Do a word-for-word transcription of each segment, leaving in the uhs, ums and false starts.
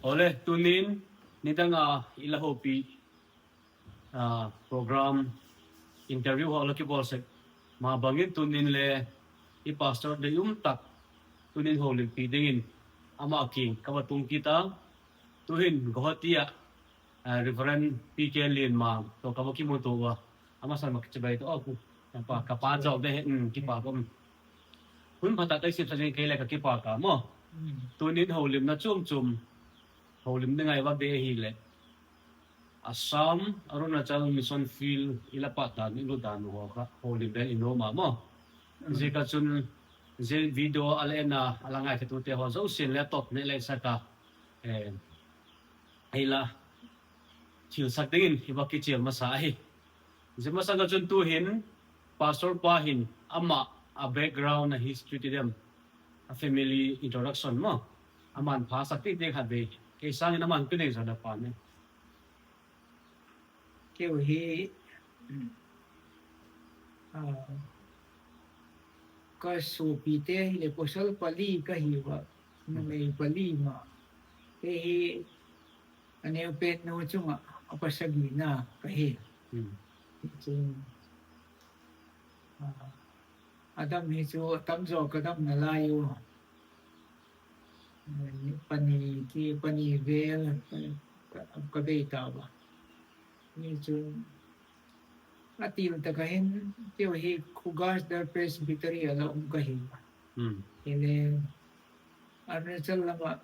Awle, tunin nidang a i la hopi, program, interview haw la kibawl sek ma bangin tunin le i pastor dei um tak tunin holimpi dingin ama kiang ka va tung kit a. Tuhin Guwahati ah Reverend P K Lianmang tawh ka va kimutua a, a masan ma chibai ta a, ka pa zawk de, kipak um. Hun pha tak ei sim sa ding kei le ka kipak a maw. Tunin holimna chuam chuam holim ding a i va be ahileh Assam, Arunachal Mission Field i la pat dan, i lut dan uh haw kha holim vel i nuam a maw. Ziak a chun zia video a la en a, a la ngaithatute haw zosia'n le tot ne le sak a, ei la thilsak dingin i va kichial masa ahi. Zia masang a chun tuhin pastor pa hin ama, a background, a history ti dem, a family introduction maw, aman phasak ti ti khat vei, kei sâng in aman tu nei zaw na pa ne. Keu hi ka suapite hileh pawsal pali ka hi ua, numei pali ma. Kei hi a neu pen nu chung ah a pasagina ka hi. Chun a dam hi chu a tam zaw ka damna lai u. Pani, pani vel ka bei ta ua. Ni chun a til tak a hin, keu hi Khugasdar Presbytery a la um ka hi. Hile Arunachal lam ah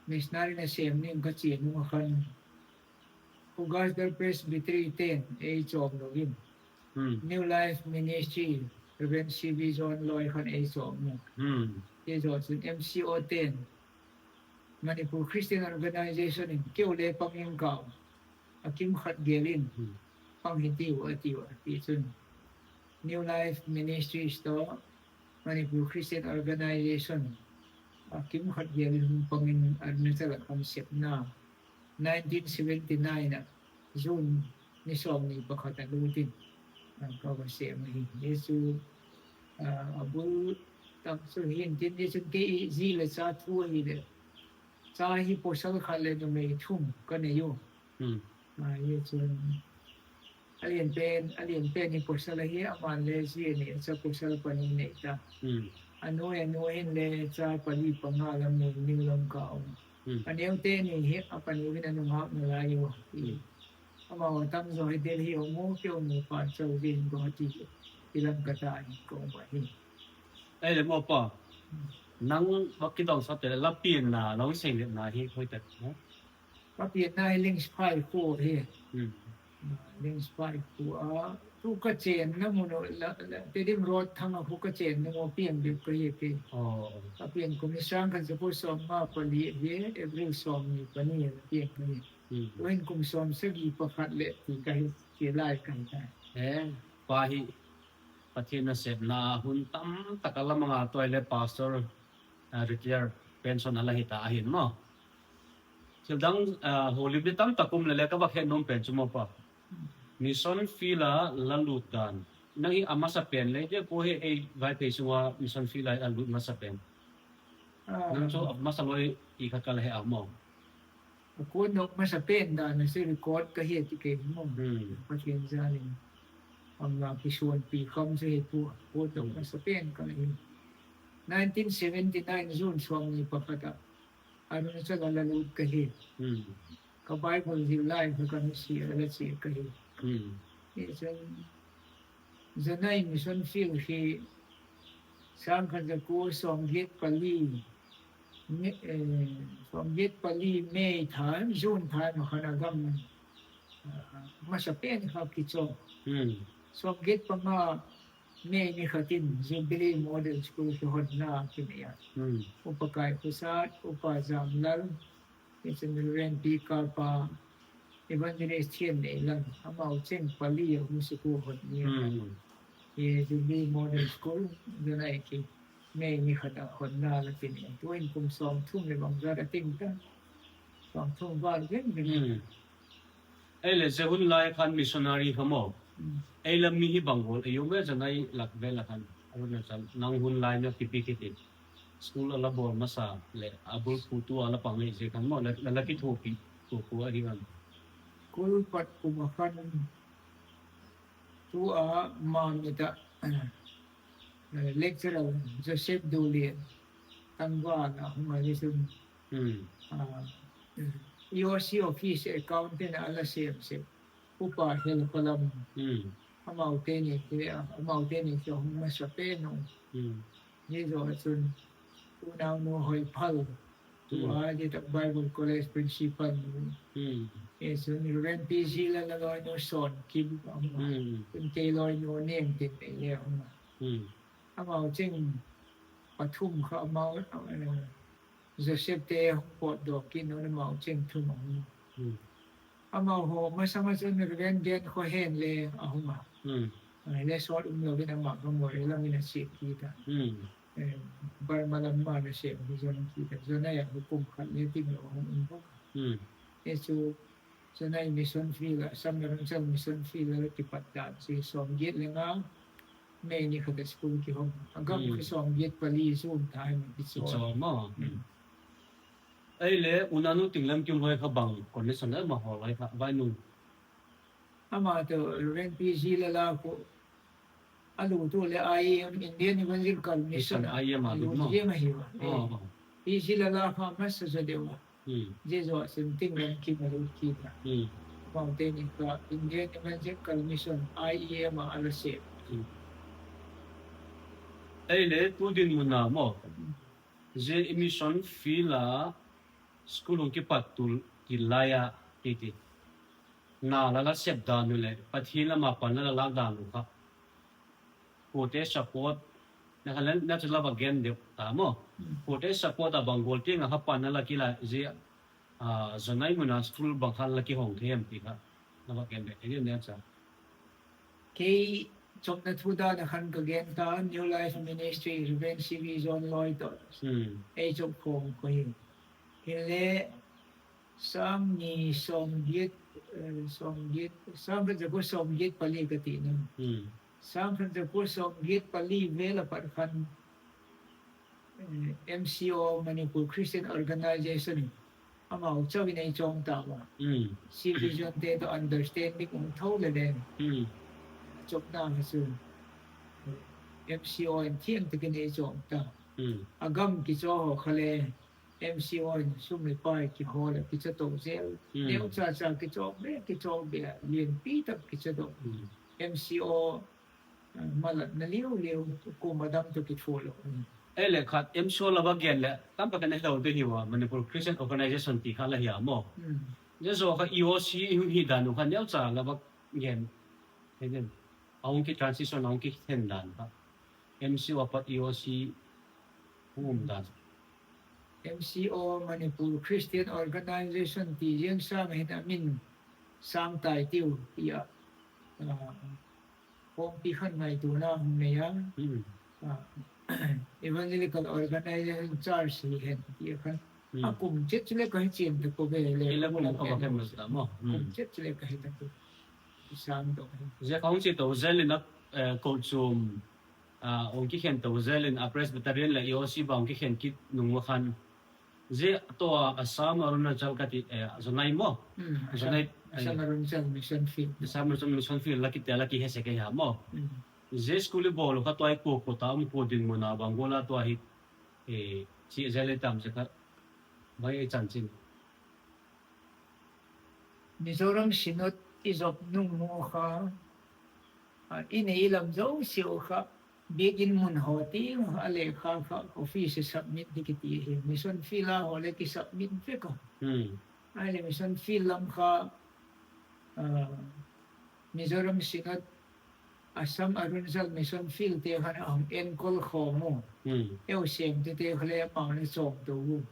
missionary nasêm ding ka chia nung a khan Khugasdar Presbytery te'n ei chawm lo in, New Life Ministry, Reverend C V John Lawi khan ei chawm u. Hi zaw chun M C O te'n Manipur Christian Organisation in keu le pang ing kau, a kim khat gel in pang hi tiu a tiu a, tichun New Life Ministries tawh Manipur Christian Organisation a kim khat gel in hung pang in Arunachal ah kan sepna nineteen seventy nine ah June ni sawmni pakhat a lut in ka va sêm ahi. Hi chu a bul tak chu hin tin, hi chun kei zi leh cha thu ahileh cha hi pawsal khat leh numei thum ka nei u. Hi chun a lian pen, a lian pen hi pawsal ahi, aman le zi a nei a, cha pawsal pani nei ta. A nuai, a nuai hin le cha pali panga lam nei, New Lamka um. A neute ni hi a pani hin a nungâk nalai u. Amau a tam zaw hi Delhi um u, keu nupa chau ding Guwahati hi lam ka ta in ka um ahi. Ei le maw pa, nang va kidong sate la pianna, la hung seiletna hi hoi tak? Ka pianna hi Lingspha khu hi. Lingspha khu a, khu ka chenna mun u, Tedim Road thang a khu ka chenna mun pian bep ka hi kei. Ka pian kum hi sâng khat za kua sawmnga pali hi, April sawmni pani la pian ka hi. Tuhin kum sawmsagi pakhat leh ti ka hi, ti lai ka hi ta. Pa hi Pathian nasepna hun tam tak a la mang a, tua le pastor, retire, pension a la hi ta ahin maw. Thildang, holim di tam tak um le le ka va khen nuam pen chu maw pa, mission field a la lut dan, nang hi a masa pen le, zia khu hi ei Vaiphei sung a mission field a la lut masa pen, nang chu a masa lawi ti khat ka la he a maw. A kuan nop masa pen dan a chu record ka hi ti kei maw. Pathian jal in ama kisuanpi kham chu hi pua, kuan nop masa pen ka hi. Nineteen seventy nine June sawmni pakhat ah Arunachal a la lut ka hi. Ka Bible zil lai kha ka nusia a la chia ka hi. Hi chun Janai Mission Field hi sâng khat za kua sawmgiat pali, sawmgiat pali May tha, June tha ma khan a gam masa pen kha kichaw. Sawmgiat panga May ni khat in Jubilee Model School kihonna kinei a, Upa Kaikhosat, Upa Jamlal, hi chun Reverend Pi Kapa, Evangelist Thianneilang, amau cheng pali a hung sukhu hon ni a. Hi Jubilee Model School Janai ki, May ni khat a honna la kinei. Tuin kum sawmthum leh bangzat a ting ta, sawmthum val veng veng. Ei le zia hun lai khan missionary kha maw, ei lam mi hi bang gual ei um e, Janai lak vel a khan, Arunachal, nang hun lai na kipi kiti? School a la bawl masa leh a bulphutu a la pang hi zia khan maw, la, la kithuapi, thuapi ahi am? School pat kum ah khan tu a Mamit ah, eh, lecturer Joseph Dulian, tangval a hung a, zia chun, ah, E O C office accountant a la sêm sek, Upa Helkholam, amaute ni khi, amaute ni khi hung masa pen u. Zia zaw chun, unaunu Hoiphal, tu a zia tak Bible College principal nu, e chun Reverend P G Lala lawinu Sawnkim, chun kei lawinu Nengtin nei le hung a. Amau cheng pathum kha amau, Joseph te pawtdawk kit un amau cheng thum a hung. Amau haw masang a chun Reverend Gen Khaw Hen le a hung a. Le sawt um lo in ama kha Moreh lam in a chia kit a. Burma lam ma la sêm hi zon kit a, zon ai a kum khat le ting lo a hung um bawk a. Hi chu zon ai mission field ah, Assam Arunachal mission field ah kipat dan chu sawmgiat le nga, May ni khat a school kihong a, gam kha sawmgiat pali zun ta hi ma kichaw. Ahile unaunu Tinglamkim Hoi kha bang connection a ma hawl ai kha vainu? Ama tawh Reverend P G Lala khu a lut u leh I E M, Indian Evangelical Mission a lut ziang ahi a. P G Lala kha masa zaw deu a. Zia zaw chun Tinglamkim a lut kit a. Amaute ni kha Indian Evangelical Mission, I E M a a la sêm. Ahile tu dinmun a maw, zia mission field a school hung kipat tul, til lai a, ti ti, na la la sep dan u leh Pathian lam a pan la la lâk dan u kha, puate support, na kha le na chu la va gen deu ta maw, puate support a bang gual tiang a kha pan a la kila zia, zon ai mun a school bang kha la kihong thei em ti kha, la va gen deu thei deu ne cha. Kei chawpna thu dan a khan ka gen ta, New Life Ministry, Reverend C V John Lawi tawh ei chawp khawm kha hi. Hinle sâng ni sawmgiat, sâng khat za kua sawmgiat pali ka ti na, sâng khat za kua sawmgiat pali vel a pat khan M C O, Manipur Christian Organisation, amau chau in ei chawm ta a. Citizen te tawh understanding um tho le le, chawpna kha chu M C O in thiang tak in ei chawm ta. A gam kichaw haw kha le M C O in sum leh pai kihawl a kicha to zel, neucha cha kichaw be, kichaw be a lianpi tak kicha to. M C O malatna liu liu, kuama dam tawh kithua lo. Ei le khat M C O la va gen leh tam tak in a hilo deu hiu a, Manipur Christian Organisation ti kha la hi a maw. Zia zaw kha E O C hung hi dan u kha neucha la va gen thei ding, a hung ki transition a hung kithei dan kha, M C O a pat E O C hung um dan. M C O, Manipur Christian Organisation ti ziang sâng hin a min sâng tai tiu ti a, khawmpi khan ngaituana hung nei a, Evangelical Organisation Church hi hen ti a khan, a kum chet chu le ka he chian ta ko ve le, kum chet chu le ka he ta ko, sâng to. Zia kha hung chia to zel in a, kochuam hung kikhen to zel in a Presbyterian leh E O C bang hung kikhen kit nung ua khan, zia tawh a Assam Arunachal ka ti, zon ai maw, zon ai, Assam Arunachal Mission Field la kiti a la kihe sek ahi a maw. Zia school i bawl u kha tua i kua kua ta um, kua dinmun a bang gual a tua hi, chi zel i tam zia kha, bai ei chanchin. Mizoram Synod i zop nung nung kha, i nei lam zosia u kha, biakin mun haw tiang a lekha kha office a submit di kiti hi, mission field a haw le kisubmit vek a. Ahile mission field lam kha, Mizoram Synod, Assam Arunachal Mission Field te khan a hung enkol khawm u. Eu sêmtute kha le amau le chawm to u.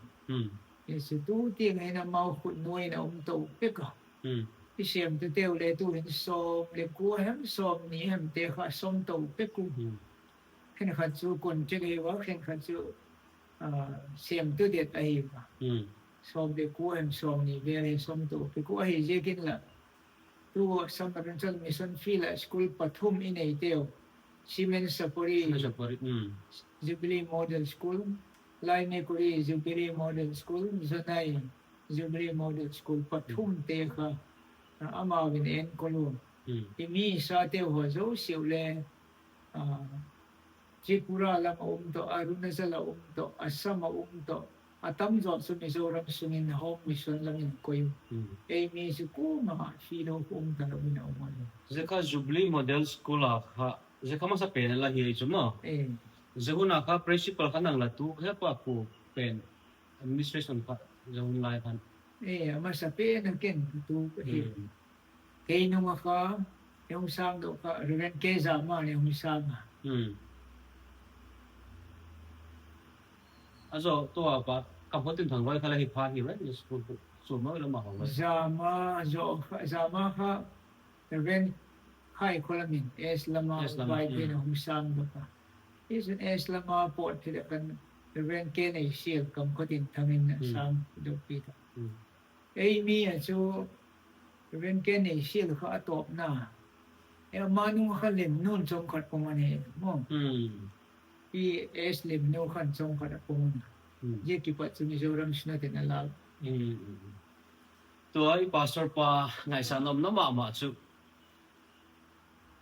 Hi chu tu tiang hin amau khut nuai in a um to pek a. I sêmtuteu le tu hin sawm le kua hem sawmni hemte kha sawm to pek u. Khenkhat chu contract ahi ua, khenkhat chu sêmtu det ahi ua. Sawm le kua hem sawmni vel hi sawm to pek u ahi ziakin la, tu Assam Arunachal Mission Field ah school pathum i neiteu, Siemens Sapori, Jubilee Model School, Laimikuri Jubilee Model School, Zonai Jubilee Model School pathumte kha amau in enkol u. I mi sateu haw zosiau le Tripura lam a um tawh, Arunachal a um tawh, Assam a um tawh, a tamzaw chu Mizoram sung in home mission lam in koi u. Ei mi chu kuama field a um talo in a um ahi. Zia kha Jubilee Model School a kha, zia kha masapen la hi chu maw? Zia hun a kha principal kha nang la tu he pa pu pen administration kha zia hun lai khan. E, a masapen a ken tu ahi. Kei nung a kha, ei hung sângdok kha Reverend K. Zama in ei hung sâng a. A zaw tua pa Kamkhotin Thangloi kha la hi pha hi ve, school chu maw la ma ho ve. Zama zaw kha, Zama kha Reverend Khai Kholam in S. Lama Bible in a hung sângdok a. Hi chun S. Lama pawt thei leh khan Reverend K. Neisial Kamkhotin Thang in a sângdokpi ta. Ei mi a chu Reverend K. Neisial kha a tawpna. Ama nung kha Lemnu'n chawmkhat pom a nei maw. Pi S. Lemnu khan chawmkhat a pom a. Zia kipat chu Mizoram Synod in a la. Tua i pastor pa ngaisang nuam ma ma chu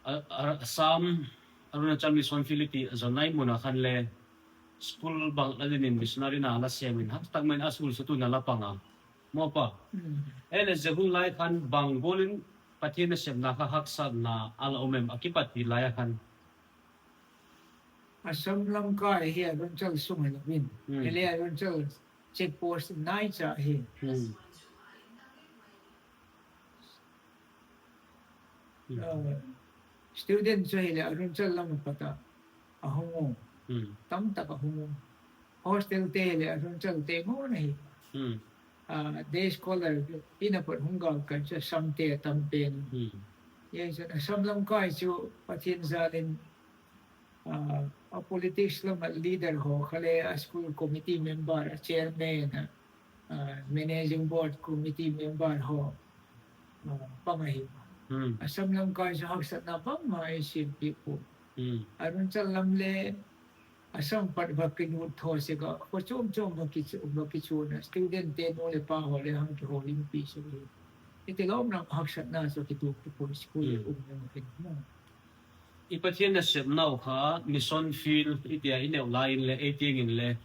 Assam, Arunachal Mission Field i ti Zonai mun a khan le school bang la din in missionary na la sêm in, hak tak mai in a school chu tun a la pang a, maw pa? Ahileh zia hun lai khan bang gual in Pathian nasepna kha haksatna a la um em, a kipat ti lai a khan? Assam lam kai hi Arunachal sung hilo in, hile Arunachal check post nai cha hi. Student chu hileh Arunachal lam a pat a hung u, tamtak a hung u. Hostelte hileh Arunachalte mun ahi. Day scholar in a pat hung gâl kai chu Assamte a tam pen. Zia chun Assam lam kai chu Pathian jal in a politics lam a leader haw kha le, a school committee member, a chairman, a managing board committee member haw pang ahi. Assam lam kai chu haksatna bangma ei siampiak pua. Arunachal lam le Assam pat va kilut thaw sek ah, khaw chuam chuam va kichuan a, studentte nu leh pa haw le hang kihaw limpi sek hi. Hiti lawm lam haksatna chu kituak kipui school le um lem khin. I Pathian nasepnau kha mission field i ti a i neu lai inle, ei tiang inle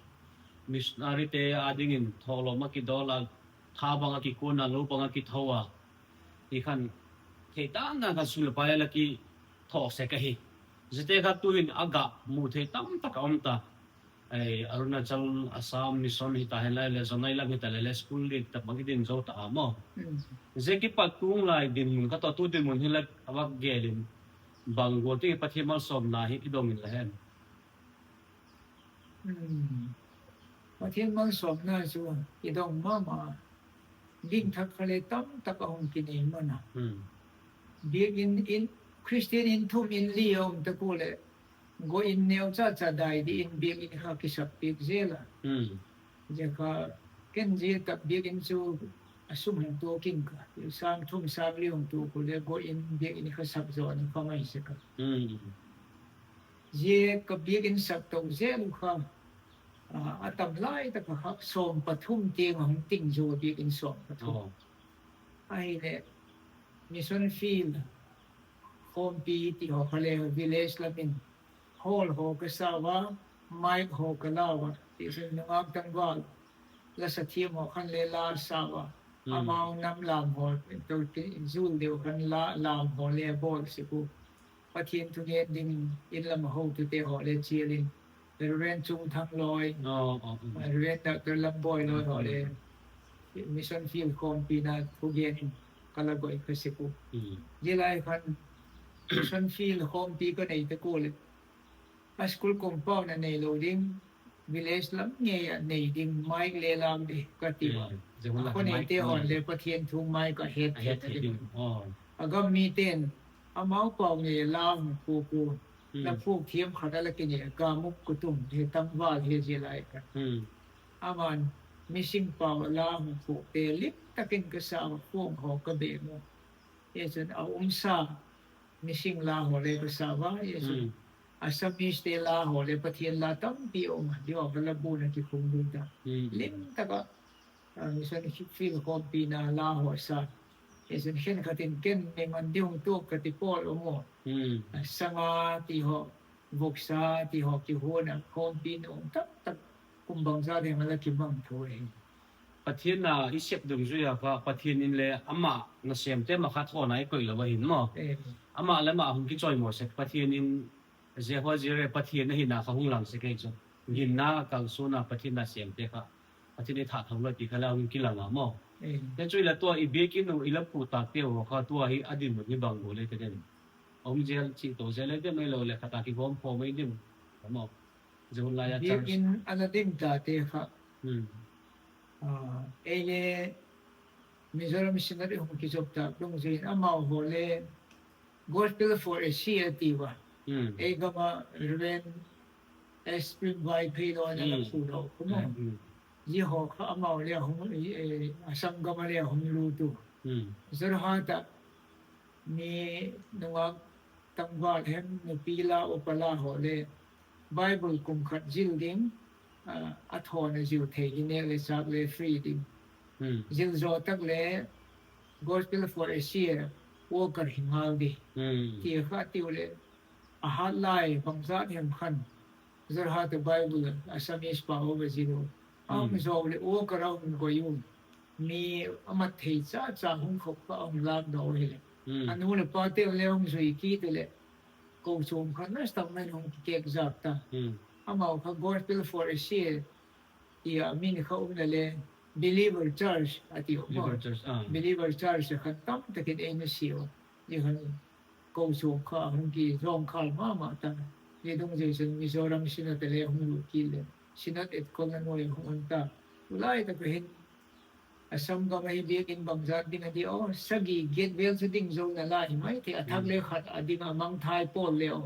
missionaryte â dingin thawlawm a kidawl a, tha bang a kikuan a, lo bang a kitho a, ti khan thei dan dan kha sum leh pai a la kitho sek ahi. Ziate kha tu'hin a ga mu thei tamtak a um ta. Arunachal, Assam mission hita hen lai leh, Zonai lam hita leh le school lian tak bang i din zo ta a maw. Zia kipat tung lai dinmun kha tawh tu dinmun hi la a vak gel in, bang gual ti Pathian malsawmna hi i dong in la hem? Pathian malsawmna chu i dong ma ma. Ding thak kha le tamtak a hung kinei man a. Biakin, Christian in thum in li a um tak ua leh, go in neu cha cha dai di in biakin kha kisakpiak zel a. Zia kha ken zia tak biakin chu a sum hung tuak in ka, sâng thum sâng li hung tuak ua leh go in biakin kha sak zaw in ka mai sek a. Zia ka biakin sak to zel u kha, a tam lai tak a kha sawm pathum tiang a hung ting zaw a, biakin sawm pathum. Ahileh mission field khawmpi ti haw kha le village lam in hall haw ka sau a, mic haw ka lau a, tichun nungak tangval la sa thiam haw khan le la sau a, amau nam lam haw, zul deu khan la lam haw le bawl sek u. Pathian thugen dingin in lam a hotute haw le chial in, Reverend Chungthang Lawi, Reverend Doctor Lambawi Lawi haw le mission field khawmpina thugen in ka la goi kha sek u. Zia lai khan mission field khawmpi ka nei tak ua leh, a school compound a neilo ding, village lam ngei a nei ding mic le lau di ka ti a. A khaw neite haw'n le Pathian thu mic a het thei ding. A gam mite'n amau pau ngei a la hung phuak u, la phuak thiam khat a la kinei a, Gamuk Kutum hi tangval hi zia lai khan. Ama'n mission pau a la hung phuakte lim tak in ka sau a, khuang haw ka bem u. Zia chun a umsa mission la haw le ka sau a, zia chun Assamese te la haw le Pathian la tampi um a, zia haw kha la bun a kikhum ding ta. Lim tak ah, mission field khawmpina la haw sa. Hi chun khenkhat in ken mi man ding hung tuak ka ti pawl um a. Sanga ti haw, voksa ti haw kihuan a khawmpi nuam tak tak kum bangza ding a la kimang thu ahi. Pathian na i sep dungzui a kha Pathian in le ama nasêmte ma kha thawn a i koilo ahin maw. Ama le ama hung kichawimaw sek Pathian in, Jehovah Jireh Pathian ahina kha hung lang sek ei chu. Ginna kalsuan a Pathian nasêmte kha Pathian i thah tho lo ti kha la hung kilang a maw. Te chu i la tua i biakin u i la phu tâkte u kha tua hi a dinmun hi bang gual le te den, a um zel chih to zel le dem, ahiloleh khat a kigawm khawm ei dim a maw. Zia hun lai a biakin a la dim tate kha ei le Mizoram Synod i hung kizop tâk dungzui in amau haw le Gospel for Asia a tiu a, ei gam ah Reverend S Springvai Pheilawn a la phu lo khu maw. Zia haw kha amau le a hung, Assam gam a le a hung lut u. Jorhat ah mi nungak tangval hem nupi la upa la haw le Bible kum khat zil ding, a thawn a zil thei hi nêk le châk le free ding. Zil zaw tak le Gospel for Asia worker hi ngal di ti kha tiu leh, a hat lai bangzat hem khan Jorhat a Bible Assamese pau a va zil u. A hung zaw leh worker a hung koi u. Mi a mat thei cha cha hung khop kha a hung lâkdaw hileh, a nu leh pateu le hung zui kit u leh, kochuam kha nasa tak mai in hung kikêkzak ta. Amau kha Gospel for Asia ti a min kha um le le Believer Church a ti u. Believer Church a khan tam tak in ei nusia u. Zia khan kochuam kha a hung kizawngkhâl ma ma ta. Zia dungzui chun Mizoram Synod a le hung lut kit leh Synod et kol a nuai a hung um ta. Tulai tak a hin Assam gam ahi biakin bangzat ding a di aw, sagi giat vel chu ding zo nalai hi mai thei, a thak le khat a ding a mangthai pawl le aw.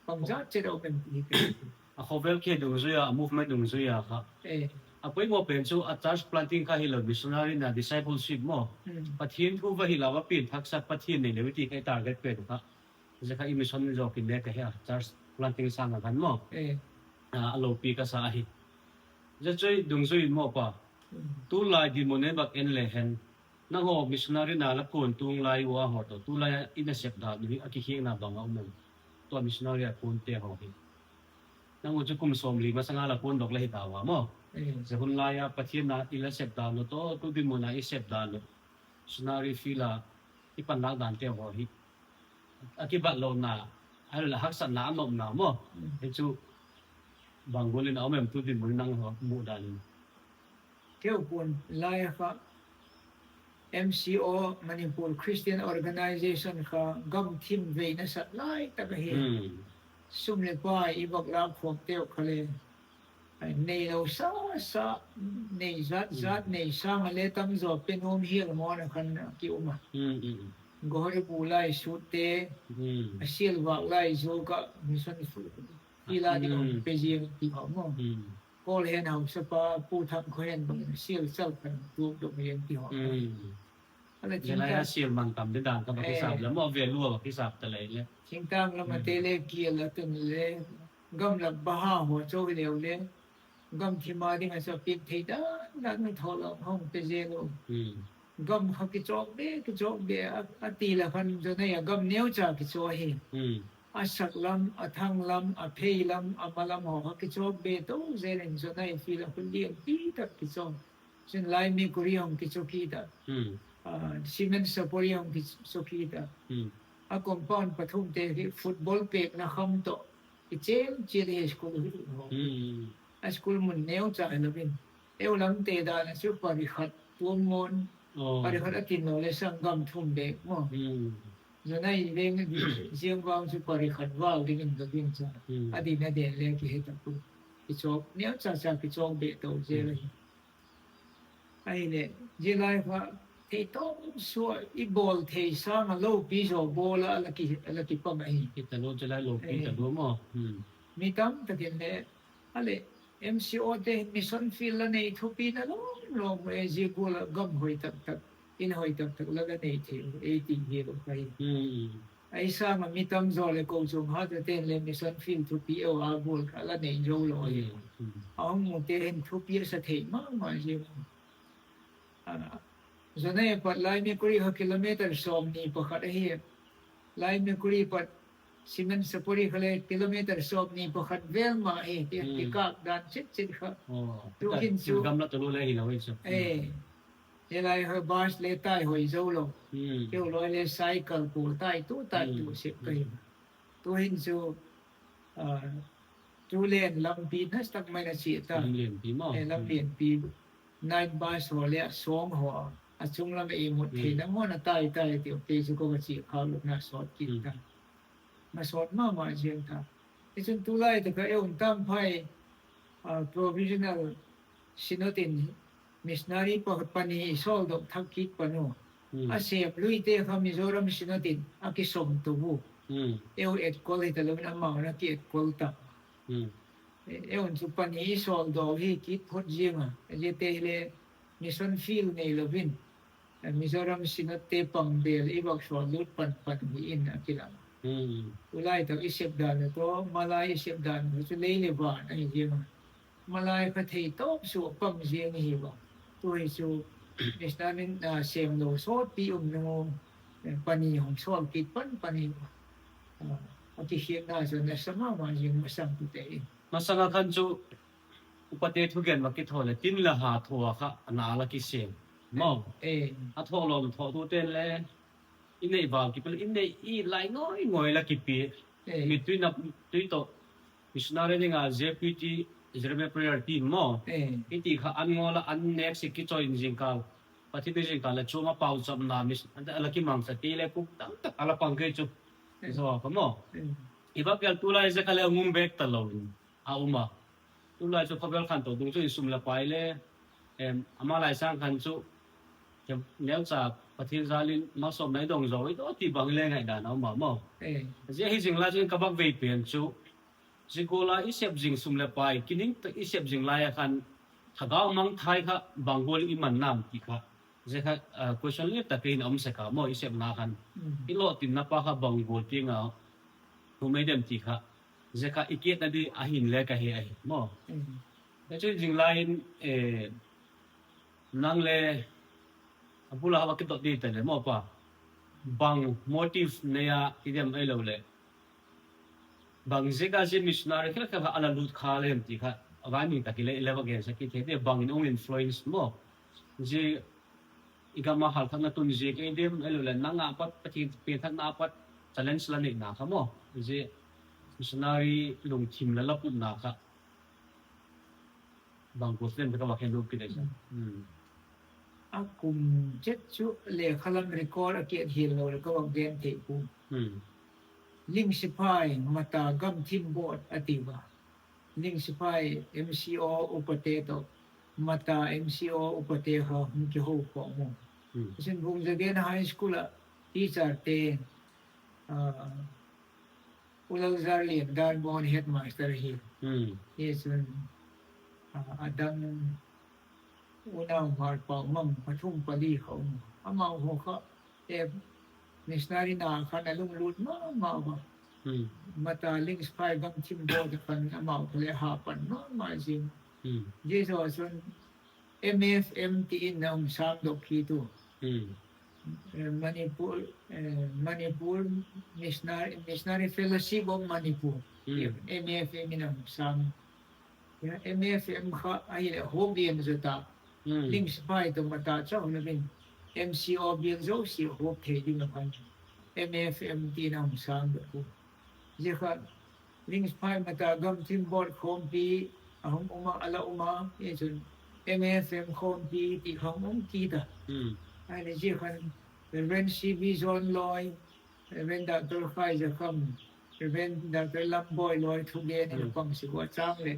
Bangzat chet a um em ti hi ka, a khawvel khe dungzui a, a movement dungzui a kha. A poimaw pen chu a church planting kha hilo, missionary na discipleship maw. Pathian thu va hil a va pian thaksak, Pathian nei leh ti kha i target pen kha. Zia kha i mission zawk in le ka he a, church planting sâng a khan maw. A lopi ka sa ahi. Zia chu i dungzui in maw pa. Tulai dinmun ei bak en le hen, nanghaw missionary na la kuan tung lai ua haw tawh tulai a i nasep dan uh hi a kikhiakna bang a um em? Tua missionary a kuante haw hi, nang u chu kum sawmli masang a la kuandok la hi tau a maw. Zia hun lai a Pathian na i la sep dan uh tawh tu dinmun a i sep dan uh, missionary field a i panlâk dante haw hi, a kibatlona, ahiloleh haksatna a nopna maw, hi chu bang gual in a um em tu dinmun in nanghaw mudan in? Keu kuan lai a kha M C O, Manipur Christian Organisation kha gam thim vei nasat lai tak ahi. Sum leh pai i bak lâk khawmteu kha le neilo sa sa, nei zat zat, nei sâng a le tam zaw pe nuam hial mawn a khan a ki um a. Gohari bu lai sutte, a sial vâk lai zuak ah mission field a ding a hung pe ziang ti haw maw. Kawl hen hausapa Pu Thangkhawhen bang in a sial chal khan tuak dok ziang ti haw. Aleh, zia lai a sial mang tam ding dan kha bang kisap le maw, value a bang kisap ta lei le, thingtâng lam a te le kial a tun le, gamlak baha haw chu hileu le, gam thim a ding a chu a piak thei dan dan a thaw lo hung pe zel u. Gam kha kichawk be, kichawk be a ti la khan Jonai a gam neucha kichaw ahi. A sak lam, a thang lam, a phei lam, a ma lam haw kha kichawk be to zel in Jonai field a khu lianpi tak kichaw. Chun lai mi kuri hung kichaw kit a, cement supporting hung kichaw kit a, a compound pathumte hi football pêkna kham tawh kichêm chiat hi school hi. A school mun neucha hilo in, eu lamte dan a chu pari khat tuam mawn, pari khat a tin lo le sang gam thum bêk maw. Jonai veng ziang vang chu pari khat val dingin ka gingcha. A din a den le kihe tak u, kichawk neucha cha kichawk be to zel ahi. Ahileh zia lai kha thei tawm sua i bawl thei sâng a lopi zaw bawl a la kipang ahi. Mi tamtak in le, aleh, M C O te mission field la nei thupi na lawm lawm e, zia gual ah gam hoi tak tak, in hoi tak tak la la nei thei u ei ti hi lo ka hi. Ei sâng ah mi tam zaw leh kochuam hatute'n le mission field thupi eu a gual kha la nei zo lo ahi. A hung mute hin thupi a sa thei ma ma ziang. Jonai pat Laimekuri kha kilometer sawmni pakhat ahi. Laimekuri pat Siemens Sapori kha le kilometer sawmni pakhat vel mah hi ti, kikâp dan chit chit kha. Tu hin chu, zia lai kha bus le tai hoi zo lo. Keu lai le cycle pua tai tu tai tu sep ka hi. Tu hin chu, tu len lampi nasa tak mai a chia ta. Lam lianpi, night bus haw leh a sawng haw, a chung lam a imut theina ngawn a tai tai ti kei chu ka va chia khâk lona sawt kit ta. Masawt ma ma ziang ta. Hichun tulai tak ah ei um tam phai, Provisional Synod in missionary pa pani i sawldok thak kit pan u. A sep luite kha Mizoram Synod in a kisawm to u. Eu etkol hitalo in amau na kietkol ta. Ei'n chu pani i sawldok hi kit phot ziang a, ziate hile mission field neilo in, Mizoram Synodte pang bêl i vak sawllut pan pan hi in a kilang. Tulai tak i sep dan u tawh malai i sep dan u chu lei leh van ahi ziang a, malai kha thei tawp sua pang ziang hi a. Tu hi chu missionary in sêmlo sawtpi um nung u, pani hung sawl kit pan pan hi a, a kikhiakna chu nasa ma ma ziang masang tute in. Masang a khan chu upate thugen va kitho leh tin la ha tho a kha a na la kisêm maw. A tho lawm thotute'n le i nei val kipel i nei i lai ngoi ngoi la kipia. Mittui nap tui tawh missionary ding a J P T, Jeremiah Prayer Team maw, i ti kha an ngawl a an nêk sik kichawi in zingkal, Pathian in zingkal leh chuam a pauchapna a la kimangcha ti le kum tam tak a la pang kei chu. Zaw kha maw, i va pial tulai zia kha le a ngum bêk talo in a um a. Tulai chu khawvel khanto dungzui in sum leh pai le, ama lai sâng khan chu neucha Pathian jal in malsawmna i dong zo i daw ti bang le ngaidan a um a maw. Zia hi zing lai chu in ka bak vei pen chu, zia gual a i sep zing sum leh pai kining tak i sep zing lai a khan thagau mangthai kha bang gual i man nam ti kha, zia kha question lian tak in a um sek a maw, i sepna khan i lawtinna pa kha bang gual tiang a um ei dem ti kha, zia kha i kiatna di ahin le ka he ahi maw. Chu zing lai in nang le a bul a va kidot di ta le maw pa, bang motive nei a i dem ahilo leh bang ziak a zia missionary khel khel kha a la lut kha le em ti kha, a vai mi tak i le i le va gen sek kit thei di, bang in hung influence maw, zia i gam a halthakna tun ziak ei dem ahilo leh nang a pat Pathian piangthakna a pat challenge la neina kha maw, zia missionary lungthim la la putna kha bang gual em ti ka va gen lut kit ai. A kum chet chu lekha lam record a kiat hial lo leh ka va gen thei puai. Ling Siphai Mata Gamthim Board a ti a. Ling Siphai M C O upate tawh Mata M C O upate kha hung kiho khawm u. Zia Vungzagena High School ah teacherte, U Lalzarlian Danbon headmaster hi, hi chun a dang Unau Hmarpau Mang pathum pali kha um, amau haw kha missionary na khan a lunglut ma ma a. Mata Ling Siphai Gamthim Board khan amau kha le ha pan ma ma zing. Zia zaw chun M F M ti in a hung sângdok kit u. Manipur, Manipur Missionary Fellowship of Manipur, M F M in a hung sâng. M F M kha ahileh huap lian zaw ta, Ling Siphai tawh Mata chau na in M C O bial zosia huap thei ding a khan M F M ti in a hung sângdok u. Zia kha Ling Siphai Mata Gamthim Board khawmpi a hung um a, a la um a, hi chun M F M khawmpi ti kha hung um kit a. Ahileh zia khan Reverend C B John Lawi, Reverend Doctor Khai Zakham, Reverend Doctor Lamboi Lawi thugen in a pang sik ua, chang leh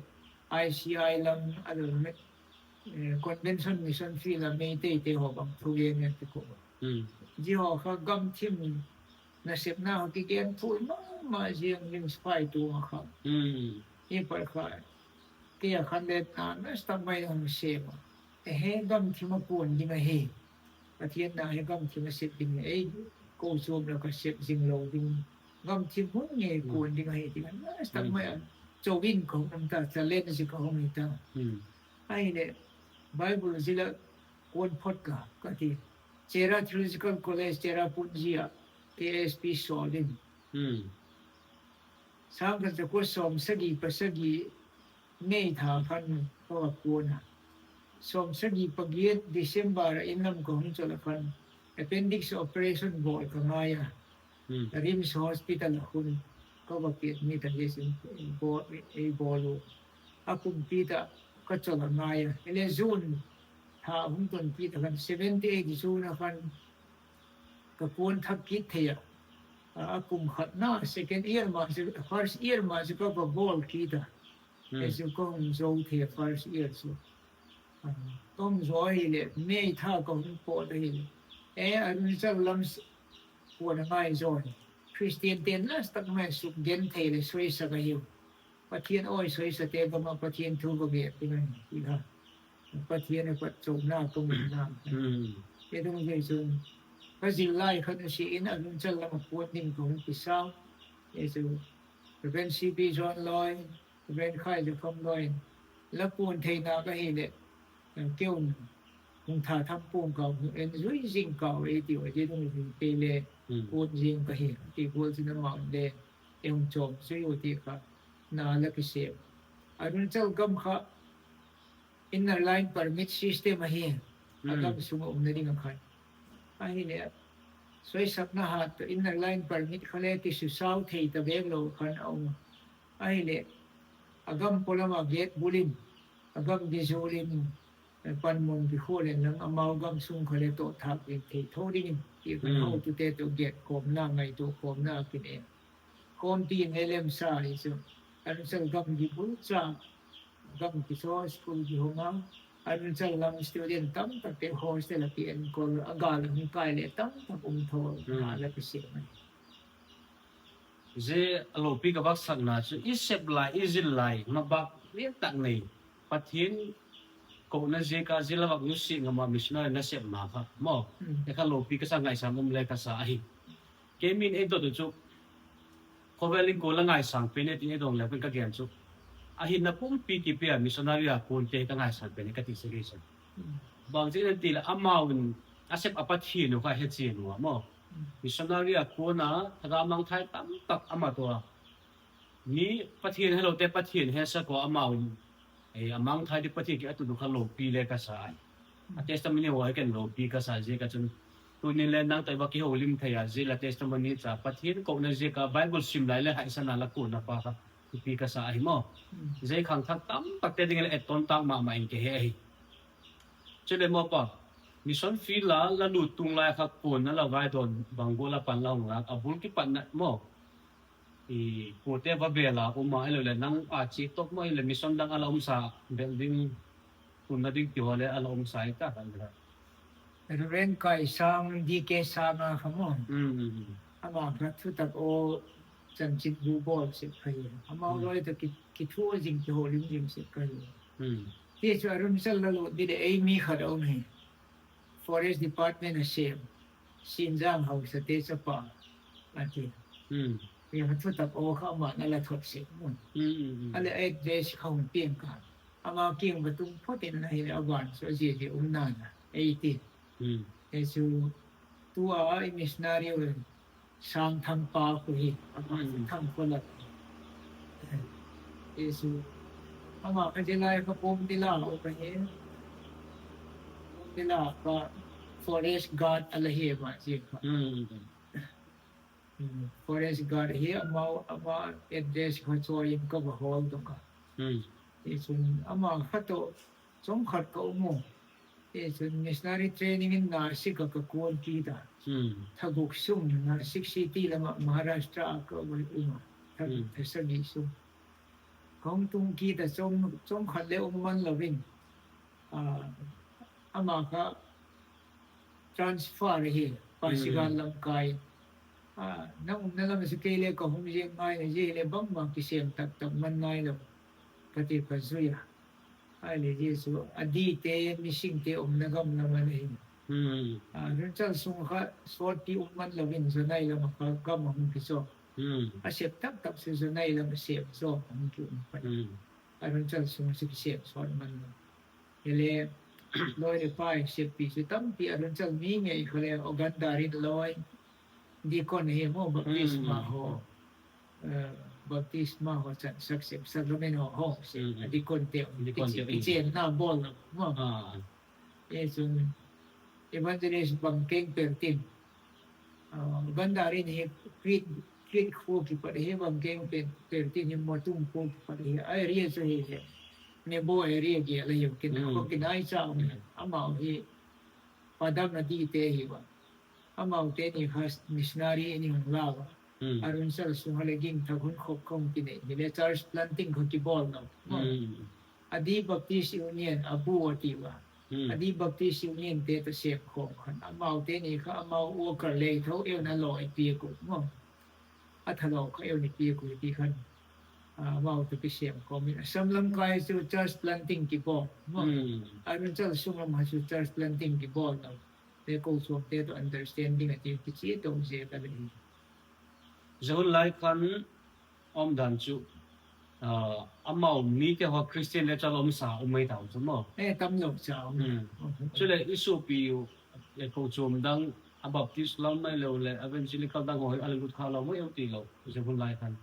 I C I lam a lo convention mission field a Meiteite haw bang thugen in a ti kha. Zia haw kha gamthim nasepna haw kigen phui ma ma ziang Ling Siphai tung a kha. Hi pat kha kei a khan le na nasa tak mai a hung sêm a. He gamthim a puan ding ahi. Pathian na hi gamthim a sep ding ei kochuam la ka sep zing lo ding, gam thim hun ngei kuan ding ahi ti khan, a tak mai a, chau in ka hung um ta, challenge ka hung hi ta. Ahileh Bible zil ah kuan phot ka, ka ti. Cherra Theological College, Cherrapunji ah K S P sawl in. Sâng khat za kua sawmsagi pasagi May tha khan ka va kuan a. Sawmsagi pagiat December ah in lam ka hung chawlh ah khan appendix operation bawl ka ngai a. RIMS Hospital ah khun ka va admit a, ei bawl u. A kumpi ta ka chawlh a ngai a. Hile June tha hung tun kit a khan seventy-eight June a khan ka kuan thak kit thei a. A kum khatna second year ma chu, first year ma chu ka va bawl kit a. Ei chu ka hung zo thei first year chu. Ka hung zo ahileh May tha ka hung pawt ahileh, e, Arunachal lam kuan a ngai zaw hi. Christiante'n last tak mai sukgenthei leh soisak ahiu. Pathian awi soisate gam ah Pathian thu va gen ding ahi ti kha, Pathian a phatchomna ka mu na. Hi dungzui chun ka zil lai khan nusia in Arunachal lam ah kuan ding ka hung kisa. Hi chu Reverend C P John Lawi, Reverend Khai Zakham Lawi in la kuan theina ka hileh, keu hung tha tham pua'ng ka, hung en zui zing ka ei tiu a, zia dungzui kei le kuan zing ka hi ti gual chun amau le ei hung chawm zui u ti kha na la kisêm. Arunachal gam kha Inner Line Permit system ahi, a gam sung ah umna ding ah khan. Ahileh soisakna hat tawh Inner Line Permit kha le kisusau thei ta bêk lo khan a um a. Ahileh a gam pawlam ah gate bul in, a gam di zul in, panmun kikhua leng lang amau gam sung kha le tawh thâk ding thei tho dingin ti khan hotute tawh gen khawmna, ngaitua khawmna a kine. Khawmpi in le lemsa hi chu, Arunachal gam di bul cha, gam kichaw school kihong a, Arunachal lam student tamtakte hostel ah kienkol a, gâl a hung kai leh tamtak um tho na la kisêm ahi. Zia a lopi ka vak sakna chu i sep lai, i zil lai, ma bâk lian tak nei, Pathian kouna ziak a zia la vak nusia ngam a missionary nasepna kha maw, e kha lopi ka sa, ngaisâng um le ka sa ahi. Kei min ei dot u chu, khawvel in kuan la ngaisâng pen e tin ei dong le pen ka gen chu, a hinna pumpi kipe a missionary a kuante ka ngaisâng pen e ka ti sek hi chu. Bangziak in a ti leh amau in a sep a Pathian uh kha hechian ua maw, missionary a kuan a, thagau mangthai tamtak a mat ua. Mi Pathian helote Pathian hesak ua amau in a mangthai di Pathian kiang a tun uh kha lopi le ka sa ahi. A testimony haw hi ken lopi ka sa ziak a chun, tuni'n le nang tawh i va kiholim thei a, zia la testimony cha Pathian kouna ziak a Bible sim lai leh haisan a la kuanna pa kha thupi ka sa ahi maw. Zia khangthak tamtakte ding le etton tâk ma ma in ka he ahi. Chuleh maw pa, mission field a la lut tung lai kha kuan a la vaidawn bang gual a pan la hung lâk a, bul kipatna maw, kuate va bel a um a, ahiloleh nang a chia top maw, ahileh mission dang a la umsa, bel ding, tunna ding ti haw le a la umsa hi ta kha. Reverend Kaisang, D K Sanga kha maw, ama kha thutak aw, chanchin bu bawl sek kha hi. Amau lawi tawh ki, kithu zing, kiholim zing sek kha hi. Ti chu Arunachal la lut di leh ei mi khat a um hi. Forest Department a sêm, Sinjang hausate chapa a ti. Hi kha thutak aw kha ama'n a la thot sek mun. A leh address kha hung piang ka. Ama kiang va tung phot in ahileh a van chu a zia zia um nan a ei ti. Hi chu tu a i missionary u Sangthang pa khu hi, ama Thangkholat. Hi chu ama kha zia lai kha Bawmdila um ahi. Bawmdila kha forest guard a la hi ma zia kha. Forest guard hi ama, ama address kha chawi in ka va hawl dok a. Hi chun ama kha tawh chawmkhat ka um u. Hi chun missionary training in Nasik ah ka kuan kit a. Tha guk sung Nasik city lam ah Maharashtra ah ka um a. Tha guk, tha sagi sung ka hung tung kit a, chawm, chawmkhat le um man lo in, ama kha transfer ahi, Pasighat lam kai. Nang umna lam ah chu kei le ka hung ziang ngai a, zia hileh bangma kisêm tak tak man nailo ka ti ka zui a. Ahileh zia chu a dite, misingte umna gam lam a la hi. Arunachal sung kha sawtpi um man lo in Jonai lam ah kha gam a hung kichawn. A sep tak tak chu Jonai lam a sep zaw a hung ki um kha. Arunachal sung chu kisep sawt man lo. Hile, lawi leh pai seppi chu tampi Arunachal mi ngei kha le Uganda rin lawi, deacon ahi maw, baptisma haw, baptisma haw chan sak sep, sacrament haw haw sep, a deaconte, kichênna bawl lo maw. E chun, evangelist Bangkeng Pertin, Uganda rin hi Crete, Crete khua kipat hi, Bangkeng Pertin hi Motum khua kipat hi, a area chu hi le, Nebo area gel ahiu, kin kha kinai cha um, amau hi Padam Nadi te hi a. Amaute ni kha missionary in hung la a, Arunachal sung a le gingthak hun khop kha hung kinei hile church planting kha kibawl lo. Adi Baptist Union, Abu a ti a, Adi Baptist Union te tawh sêmkhawm khan, amaute ni kha amau worker lei tho eun a lawi piak uh maw, a thalo kha eun i piak uh ti khan, amau tawh kisêmkhawm in Assam lam kai chu church planting kibawl maw, Arunachal sung lam kha chu church planting kibawl lo, le kochuamte tawh understanding a ti kichia to ziak a le hi. Zia hun lai khan umdan chu, amau mite haw Christian le chal um sa um mai tau chu maw. Chuleh i suapi u, kochuam dang, a Baptist lam mai lo leh Evangelical dang haw hi a le lut kha lo maw eu ti lo zia hun lai khan.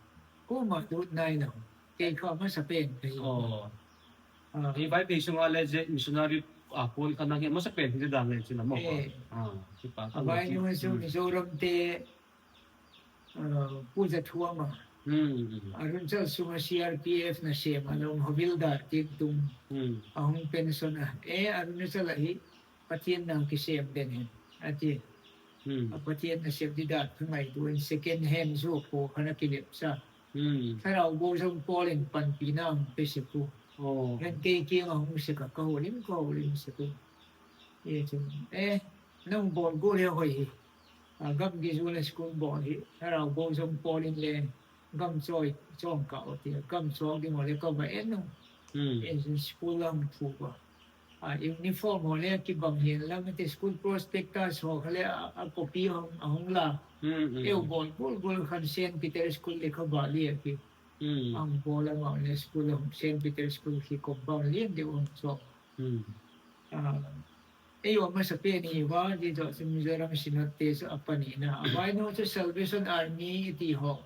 Kuama lut nai lo, kei kha masapen ka hi. Hi Vaiphei sung a le zia missionary a puan kha nang hi masapen hi dan le chi la maw. A vainu chu Mizoramte Pu Zathuam a, Arunachal sung a C R P F nasêm a lo um, havildar tiang tung, a hung pension a, e Arunachal ah hi Pathian nang kisêm den hi, a ti. A Pathian nasêm ding dan kha ngaitua in second hand zu a pua khan a kilepcha. Thlarau Bawzawng Paul in panpina hung pe sek u. Hen kei kiang a hung sek a, ka houlim ka houlim sek u. E chun, e, nang bawl gual hi hoi hi. Gam gi zual a school bawl hi Thlarau Bawzawng Paul in le gam chawi chawng ka u ti a, gam chawk ding haw le ka va en u. E chun school a hung phu a, uniform haw le kibang hian lam a ti, school prospectus haw kha le a copy a hung la. Eu bawl gual gual khan Saint Peter School le kha va liak hi. Ang bawl a ma le school a hung, Saint Peter School khi compound lian deu hung chawk. Ei u a masapen hi va, zia zaw chu Mizoram Synodte chu a panina. A vainu chu Salvation Army ti haw,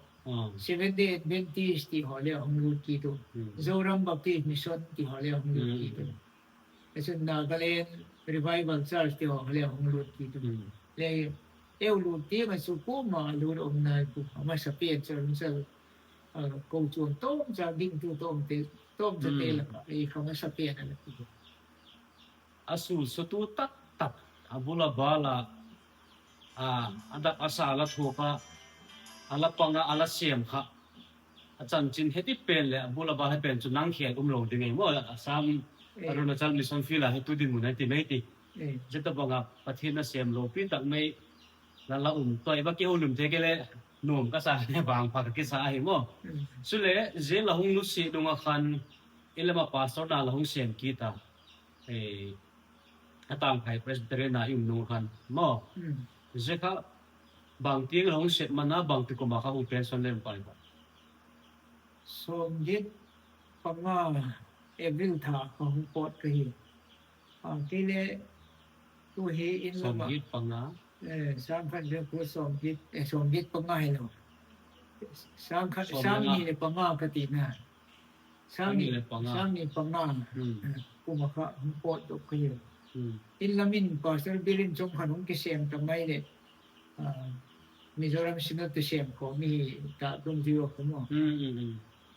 Seventh Day Adventist ti haw le a hung lut kit u. Zoram Baptist Mission ti haw le a hung lut kit u. Chun Nagaland Revival Church ti haw le a hung lut kit u. Le eu lut tiang a chu kuama lut um nai pua, a masapen chu Arunachal kochuam tawmcha gingtu tawm, tawmchate lak ah ei kha masapen a la ti. A sulsutu tak tak, a bul a bal a, a dak a sa la thuak a, a la pang a, a la sêm kha, a chanchin he ti pen leh a bul a bal he pen chu nang khêl um lo ding ei maw, Assam, Arunachal Mission Field a hi tu dinmun a ti mai ti. Zia tawhbang a Pathian nasêm lopi tak mai la la um, toi va kihoulimte kei le nuam ka sa, vangpha ka kisa ahi maw. Chule zia la hung nusia nung a khan i lam a pastor na la hung sêm kit a, a Tangphai Presbyterian a i um nung khan maw. Zia kha bangtiang la hung sep man a, bangti kum a kha hung pension le um pai ba? Sawmgiat panga April tha kha hung pawt ka hi. Kei le tu hi in lam ah, sâng khat le ku sawmgiat, sawmgiat panga hilo, sâng khat, sâng ni leh panga ka tina. Sâng ni panga kum a kha hung pawt dok ka hi. In lam in Pastor Bill in chawm khan hung kisêm ta mai leh, Mizoram Synod te sêm khawm hi ta dungzui a ka maw.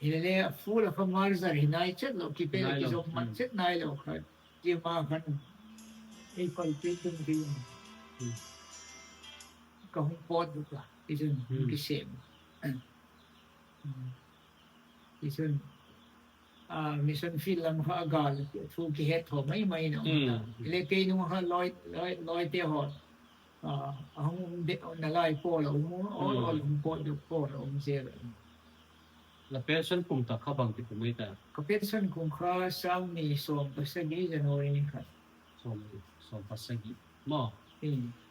Hile le a full a kha merger hi nai chet lo, kipe leh kizom mat chet nai lo kha. Zia ma khan ei pulpit dungzui in ka hung pawt dok a, tichun hung kisêm. Tichun mission field lam kha a gâl thu kihet thaw mai mai in a um ta. Hile kei nung kha lawite haw a hung um de, nalai pawl a um, awl awl hung pawt dok pawl a um zel a. La pension kum tak kha bangti kum ei ta? Ka pension kum kha sâng ni sawm pasagi January ni khat. Sawm, sawm pasagi. maw.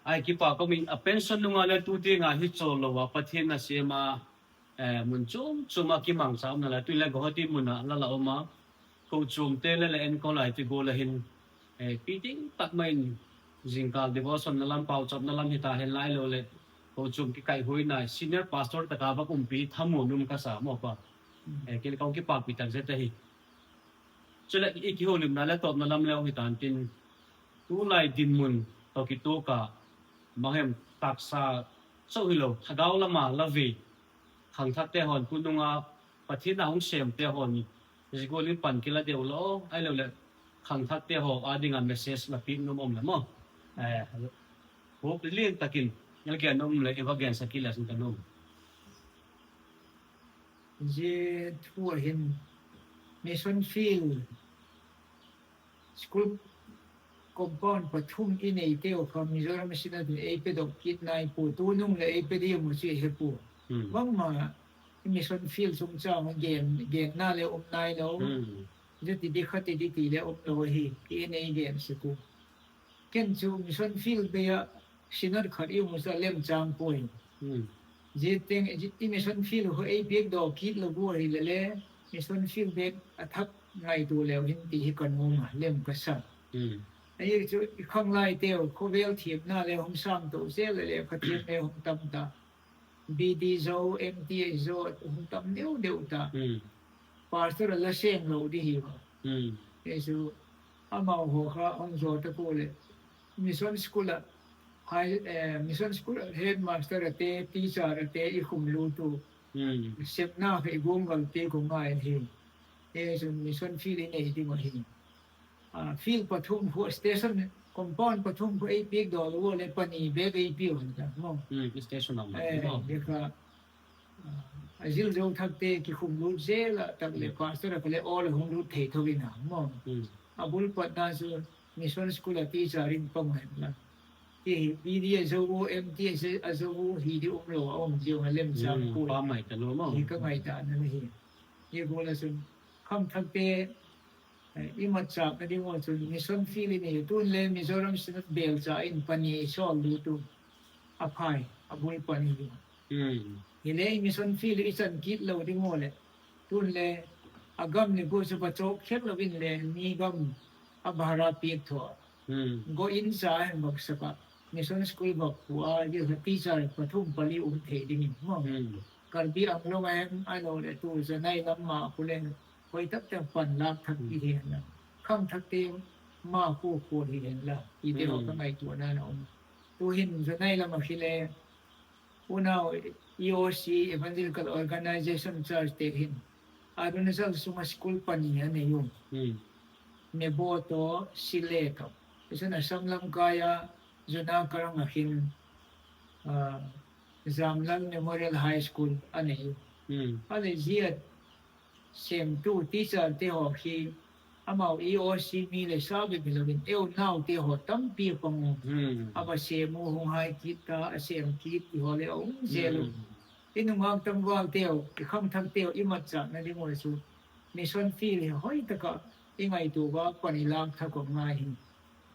Ai kipak um in a pension nung a le tu tiang a hi chawl lo a Pathian nasêm a, mun chuam chuam a kimangcha umna la tu le Guwahati mun ah la la um a, kochuamte le le enkol lai ti gual a hin, pi ding tak mai in zingkâl devotionna lam, pauchapna lam hita hen la ahiloleh kochuam kikaihuina senior pastor tak a vak umpi thamuan um ka sa maw pa. Kei le ka hung kipâkpi tak zet ahi. Chuleh i kihoulimna le tawpna lam le hung hita'n tin, tulai dinmun tawh kituak a, bang hem, taksa chau hilo thagau lam a la vei khangthakte haw'n tu nung a Pathian a hung sêmte haw'n zia gual in pan kila deu lo ahiloleh khangthakte haw â ding a message la piak nuam um le maw, huap lian tak in la gen nuam leh i va gensak kit le chun ka nuam. Zia thu a hin mission field, school compound pathum i neiteu kha Mizoram Synod in ei pedok kit nai pua, tu nung leh ei pe diam u chu i he pua. Bangma mission field chungchâng a genna le um nailo. Zia ti di kha ti di ti le um lo ahi, ti in ei gen sek u. Ken chu mission field bei ah Synod khat i um u chu a lemchâng puai. Zia teng i mission field khu ei piakdaw kit lo ua hile le, mission field bêk a thak ngaitua leu hin ti hi ka nuam a, lem ka sa. Ahi chu i khanglaiteu khawvel thiamna le hung sâng to zel a, lekha thiam le hung tam ta, B D zo, M Th zo hung tam deu deu ta. Pastor a la seng lo di hi a. Hi chu amau haw kha hung zaw ta kua leh mission school ah, mission school ah headmaster ate, teacher ate i khumlut u, sepna kha i guanggalte khu ngai ahi. Hi chu mission field i nei ding ahi. Field pathum khu, station compound pathum khu ei piakdaw lo ua leh pani bêk ei piau hen la maw. Hi kha a zil zo thakte kikhumlut zel ah tak leh pastor a kha le awl a hung lut thei tho in a maw. A bul patna chu mission school a teacher in pang hen la, ti hi B D a zo u, M Th a zo u hi di um lo a um ziang a lemchâng puai, hi ka ngaitâkna hi. Hi gual a chun khangthakte i matchâkna ding ua chun mission field i nei, tun le Mizoram Synod bêlcha in pani sawl lut u, a phai, a bul pani hi. Hile i mission field i chan kit lo ding ua leh, tun le a gam le gua chu va chawk khet lo in le mi gam a bhara piak tho a, go in cha hem vak sak ah, mission school vak pua a, zia kha teacher pathum pali um thei dingin maw. Karbi Anglong a hem ahiloleh tu Zanai lam ma khu le, hoi tak tak pan lâk thak hi hen la, khangthakte ma khu khu hi hen la, tite haw ka ngaituana a um. Tu'hin Zanai lam ah hile, unau, E O C, Evangelical Organization Church te hin Arunachal sung ah school pani a nei u. Nebo tawh Sile tawh, i chun Assam lam kai a, Junagadh ah hin Jamlal Memorial High School a nei u. A leh zia sêmtu teacherte haw hi amau E O C mi le sa bep hilo in eu naute haw tampi a pang u. A va sêm u, hung hai kit ta, a sêm kit ti haw le a um zel u. I nungak tangvalteu, i khangthakteu i matchâkna ding ua chu mission field hi hoi tak ah i ngaitua ua pan i lâk thak u ngai hi.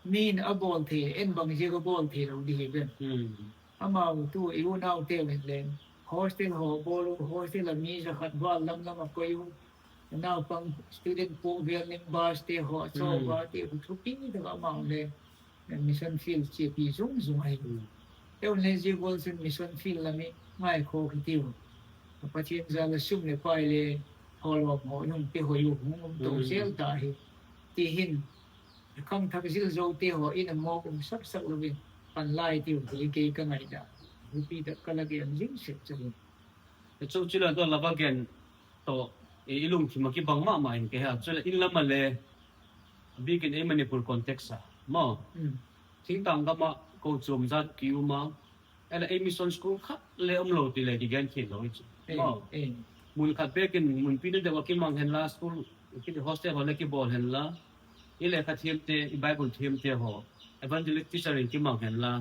Min a bawl thei, en bang ziak a bawl theilo di hi ve. Amau tu i unauteu in le hostel haw bawl u, hostel ah mi za khat val lam lam a koi u, naupang student pawh vêl ning, buste haw a chawva ti u, thupi tak ah amau le mission field chiapi zung zung ahi. Eun le zia gual chun mission field lam i ngaikhawk hitiu. Pathian jal a sum leh pai le thawlawm haw i hung pe hoi u, hung um to zel ta hi. Ti hin, khangthak zil zote haw in a mawk um sak sak lo in pan lai tiu hi kei ka ngaidan. Thupi tak ka la gen zing sek chu hi. Chu chu la dol la va gen tawh, i lungthim a kibang ma ma in ka he a. Chuleh in lam ah le, a bik in ei Manipur context a maw, thingtâng gam ah kochuam zat ki um a, ahileh ei mission school khat le um lo ti le kigen thei lo hi chu. Mun khat bek in mun pi na deu a kimang henla, school, hostel haw le kibawl henla, i lekha thiamte, i Bible thiamte haw, evangelist teacher in kimang henla,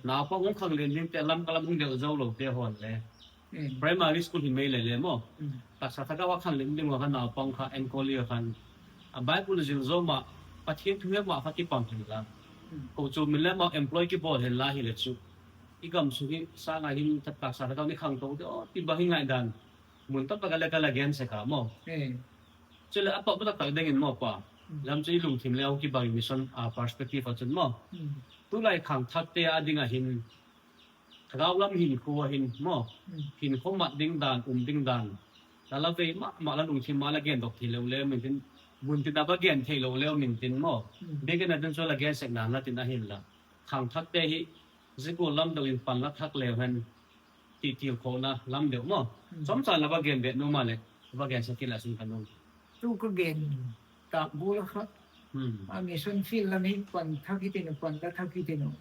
naupang hung khanglen dingte, lam ka lam hung deu zo lote haw le primary school hi mai le le maw, taksa thagau a khanglen ding ua kha naupang kha enkol a khan, a Bible zil zo ma, Pathian thu he ma kha kipang henla, Kochuam in le ma employ kibawl hen la hile chu, i gam sung hi sâng a hin taksa thagau ni khangto de aw ti bang hi ngaidan mun tak tak a le ka la gen sek a maw. Chuleh a tawpna tak tak dingin maw pa, lam chu i lungthim le hung kibang mission a perspective ah chun maw, tulai khangthakte â ding ah hin thagau lam hinkhua hin maw, hinkhua mat ding dan, um ding dan, la la vei ma ma, la lungthim ma la gendok theilo le um intin, mun tin a va gen theilo le um intin maw, biakin a ding chu la gen sek nan la tin ahinla, khangthakte hi zia gual lam deu in pan la thak leu hen ti tilkhona lam deu maw, chomcha la va gen bet nuam a leh, va gen sek inla sun ka nuam. Tu ka gen tak gual a kha, a mission field lam hi pan thak hitin u, pan la thak hitin u,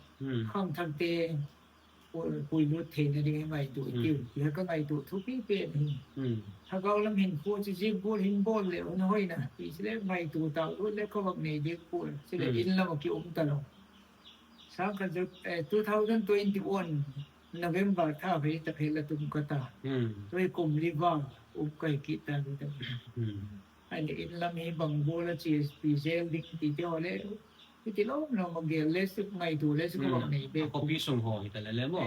khangthakte puilut theina ding ngaitua i tiu ti kha ka ngaitua thupi pen hi. Thagau lam hinkhua chu zia gual hin bawl leu hun hoina ti chu le ngaitua tak lut le ka vak nei diak pua, chuleh in lam ah ki um talo. Sâng khat, two thousand twenty-one November tha vei tak hi la tum ka ta. Tu hi kum li val um ka hi kit ta hi ta. Ahileh in lam hi bang gual a chia ti zel ding tite haw le, hiti lawm lawm a gel le chu, ngaitua le chu ka vak nei be. Khawpi sung haw hita le le maw,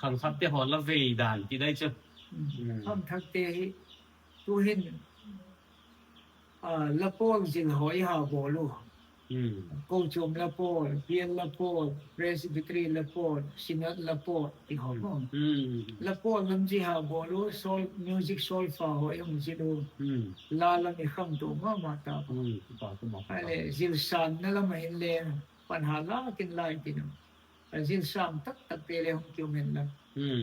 khangthakte haw la vei dan ti dai chu. Khangthakte hi tu'hin la pawl zil haw i ha bawl u. Kochuam la pawl, bial la pawl, Presbytery la pawl, Synod la pawl ti haw maw, la pawl lam zia ha bawl u, music solfa haw i hung zil u. La lam i khangto ma ma ta. Ahileh zilsanna lam ah hin le pan ha la tin lai tin u, zilsan tak takte le hung ki um hen la.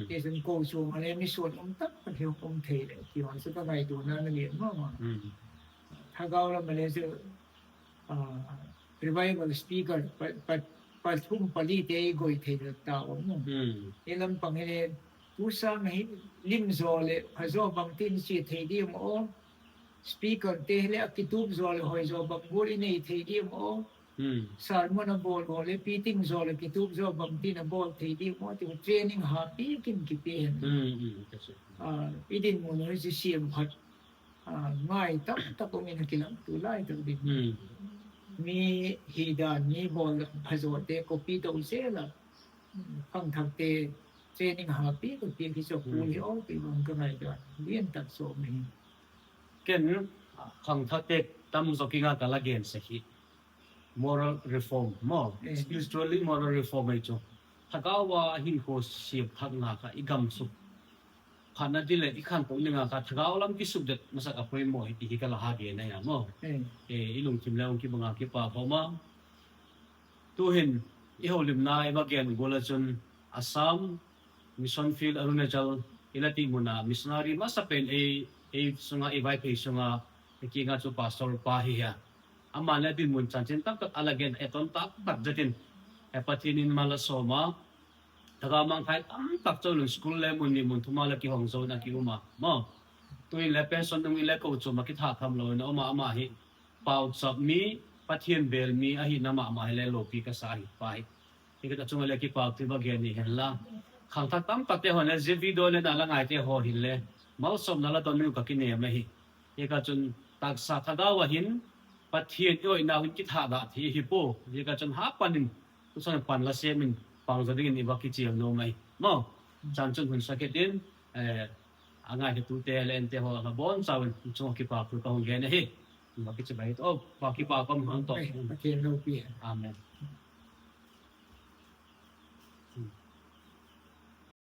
Tichun kochuam ah le mission um tak tak hi hung um thei leh ti haw chu ka ngaituana a lian ma ma. Thagau lam ah le chu revival speaker pathum palite i goi thei lo ta um. I lam pang hile, tu sâng a hi lim zaw leh pha zaw bangtin chia thei diam aw, speakerte hileh a kitup zaw leh hoi zaw bang gual i nei thei diam aw, sermon a bawl haw le piting zaw leh kitup zaw bangtin a bawl thei diam aw ti training ha piak in kipia hen. I dinmun hi chu siam phat ngai tam tak um in a kilang tu lai tak ding. Mi hi dan, mi bawl dan phazawte copy to zel a, khangthakte training ha piak a piak hi chu kul hi aw ti bang ka ngaidan lian tak chu um hi. Ken khangthakte tam zaw kiang a ka la gen sek hi moral reform maw, spiritually moral reform ahi chu. Thagau a hinkhua siam thakna kha i gam suk phatna ding leh i khanto ding a kha thagau lam kisukdet masak a poimaw hi ti hi ka la ha gen ahi a maw. I lungthim le hung kibang a kipak khawm a. Tu'hin i holimna i va gen gual ah chun Assam Mission Field Arunachal i la ti mun a missionary masa pen ei sung a, i Vaiphei sung a, i kiang a chu pastor pa hi a. Ama'n le dinmun chanchin tam tak a la gen, e ton tak tak zet in, Pathian in mal a sawm a, thagau mangthai tam tak chun school le mun ni mun thum a la kihong zo in a ki um a maw. Tu'in le pension nung in le kochuam ah kithâk tham lo in a um a, ama hi pauchap mi, Pathian bêl mi ahina ma ma hile lopi ka sa hi pa hi. Hi ka chung a le kipâk thu va gen ni hen la, khangthak tam takte haw'n le zia video le na la ngaite haw hin le malsawmna la don ding uh ka kinêm ahi. Hi ka chun taksa thagau a hin Pathian i hoina hun kithâk dak thei hi pua. Hi ka chun ha pan in, tusan pan la sêm in pang zaw dingin i va kichial nuam ahi maw. Chan chun hun sakit in, a ngaitute leh ente haw la bawn chau in chung ah kipâk thu ka hung gen ahi. Va kichibai ta, va kipâk ka hung tawh. Amen.